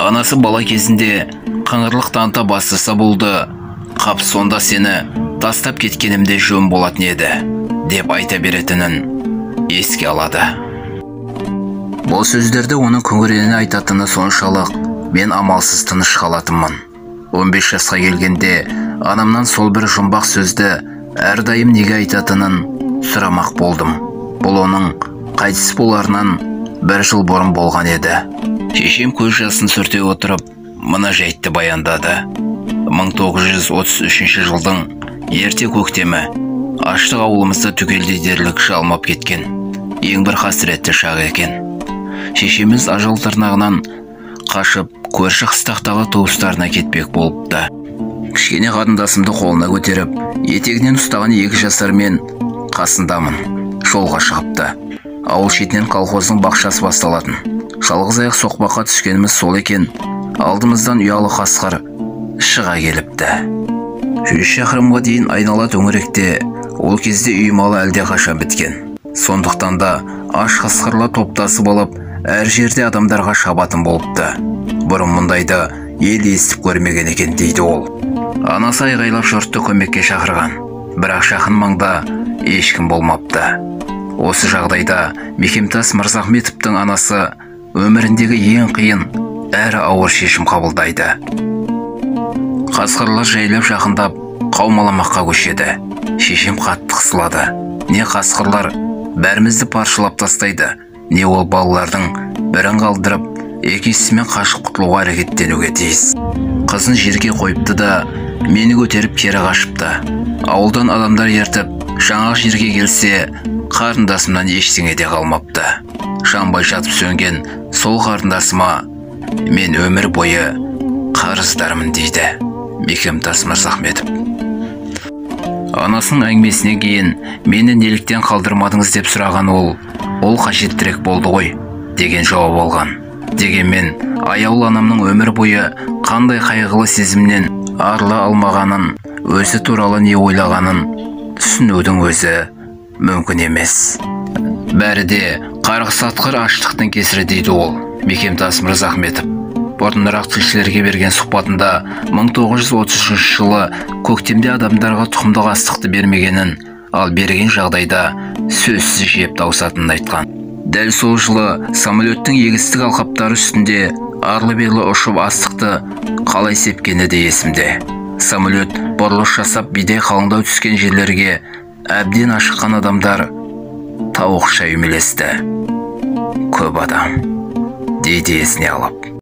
Анасы бала кезінде қыңырлық таныта бастаса болды, қап сонда сені тастап кеткенімде жөн болатын еді, деп айта беретінін еске алады. Бұл сөздерді оның күңірене айтатыны соншалық, мен амалсыз тыныш қалатынмын. 15 жасқа келгенде анамнан сол бір жұмбақ сөзді әрдайым неге айтатынын сұрамақ болдым. Бұл оның қайтыс боларынан бір жыл бұрын болған еді. Шешем көз жасын сүрте отырып, мына жайтты баяндады. 1933 жылдың ерте көктемі, аштық ауылымызды түгелдей дерлік жалмап кеткен. Ең бір қасіретті шақ екен. Шешеміз ажал тырнағынан қашып, көрші қыстақтағы туыстарына кетпек болыпты. Кішкене қарындасымды қолына көтеріп, етегінен ұстаған 2 жасар мен қасындамын. Жолға шығыпты. Ауыл шетінен колхоздың бақшасы басталатын. Жалғыз аяқ соқпаққа түскеніміз сол екен, алдымыздан ұялы қасқыр шыға келіпті. 100 шақырымға дейін айнала төңіректе ол кезде үй малы әлде қашан біткен. Сондықтан да аш қасқырлар топтасып алып, әр жерде адамдарға шабатын болыпты. Бұрын мұндайды ел естіп көрмеген екен, дейді ол. Анасы айғайлап жұртты көмекке шақырған, бірақ жақын маңда ешкім болмапты. Осы жағдайда Мекемтас Мырзахметовтің анасы өміріндегі ең қиын әрі ауыр шешім қабылдайды. Қасқырлар жайлап жақындап қаумаламаққа көшеді. Шешем қатты қысылады. Не қасқырлар бәрімізді паршалап тастайды, не ол балалардың бірін қалдырып, екіншісімен қашып құтылуға әрекеттенуге тиіс. Қызын жерге қойыпты да, мені көтеріп кері қашыпты. Ауылдан адамдар ертіп, жаңағы жерге келсе, қарындасымнан ештеңе де қалмапты. Жанбай жатып сөнген сол қарындасыма мен өмір бойы қарыздармын, дейді Мекемтас Мырзахметов. Анасының әңгімесінен кейін мені неліктен қалдырмадыңыз деп сұраған ол қажеттірек болды ғой деген жауап алған. Дегенмен аяулы анамның өмір бойы қандай қайғылы сезімнен арыла алмағанын, өзі туралы не ойлағанын түсінудің өзі мүмкін емес. Бәрі де қарғыс атқыр аштықтың кесірі, дейді ол. Мекемтас Мырзахметов бұрынырақ тілшілерге берген сұхбатында 1933 жылы көктемде адамдарға тұқымдық астықты бермегенін, ал берген жағдайда сөзсіз жеп тауысатынын айтқан. Дәл сол жылы самолеттің егістік алқаптары үстінде арлы-берлі ұшып астықты қалай сепкені де есімде. Самолет бұрылыс жасап бидай қалыңдау түскен жерлерге әбден ашыққан адамдар тауықша үймелесті. Көп адам, дейді есіне алып.